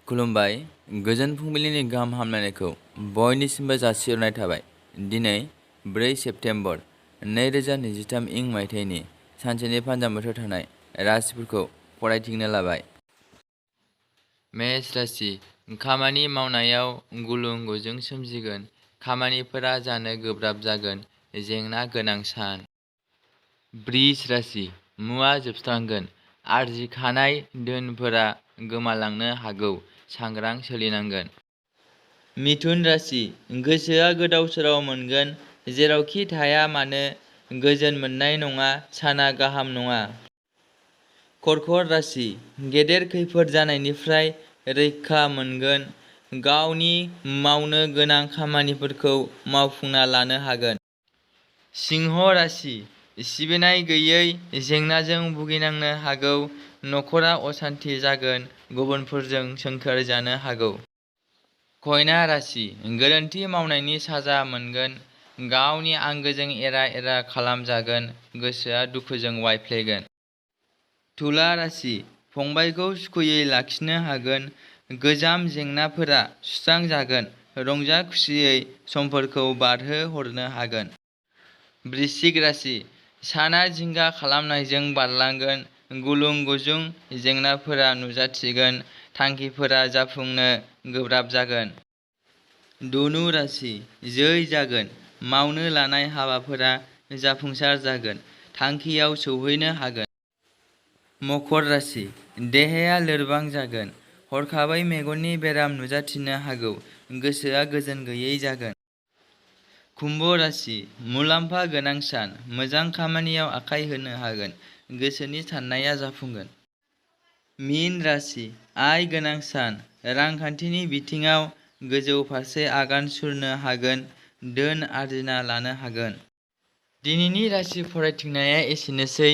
खुलुमबाय। गोजोन फुंबिलिनि गाहाम हामलायनायखौ बयनिसिमबो जासिहरनाय थाबाय। दिनै 4 सेप्तेम्बर 2023 इं मायथाइनि सानसेनि फान्जामुथियाव थानाय राशिफोरखौ फरायथिंनो लाबाय। मेष राशि। खामानि मावनायाव गुलुं गुजुं सोमजिगोन। खामानिफोरा जानो गोब्राब जागोन। जेंना गोनां सान। वृष राशि। मुवा जोबस्रांगोन। आरजिखानाय धोनफोरा गोमालांनो हागौ। सांग्रां सोलिनांगोन। मिथुन राशि। गोसोआ गोदाव सोराव मोनगोन। जेरावखि थाया मानो गोजोन मोननाय नङा। साना गाहाम नङा। कर्कट राशि। गेदेर खैफोद जानायनिफ्राय रैखा मोनगोन। गावनि मावनो गोनां खामानिफोरखौ मावफुंना लानो हागोन। सिंह राशि। सिबिनाय गैयै जेंनाजों भुगिनांनो हागौ। नखरा असान्थि जागोन। गुबुनफोरजों सोंखार जानो हागौ। कन्या राशि। गोरोन्थि मावनायनि साजा मोनगोन। गावनि आंगोजों एरा एरा खालामजागोन। गोसोआ दुखुजों वायफ्लेगोन। तुला राशि। फंबायखौ सुखुयै लाखिनो हागोन। गोजाम जेंनाफोरा सुस्रांजागोन। रंजा खुसियै समफोरखौ बारहोहरनो हागोन। वृश्चिक राशि। साना जिंगा खालामनायजों बारलांगोन। गुलुं गुजुं जेंनाफोरा नुजाथिगोन। थांखिफोरा जाफुंनो गोब्राब जागोन। धनु राशि। जै जागोन। मावनो लानाय हाबाफोरा जाफुंसार जागोन। थांखियाव सौहैनो हागोन। मकर राशि। देहाया लोरबां जागोन। हरखाबै मेगननि बेराम नुजाथिनो हागौ। गोसोआ गोजोन गैयै जागोन। कुम्भ राशि। मुलाम्फा गोनां सान। मोजां खामानियाव आखाइ होनो हागोन। गोसोनि साननाया जाफुंगोन। मीन राशि। आय गोनां सान। रांखान्थिनि बिथिङाव गोजौ फारसे आगान सुरनो हागोन। धोन आरजिना लानो हागोन। दिनैनि राशि फरायथिंनाया एसेनोसै।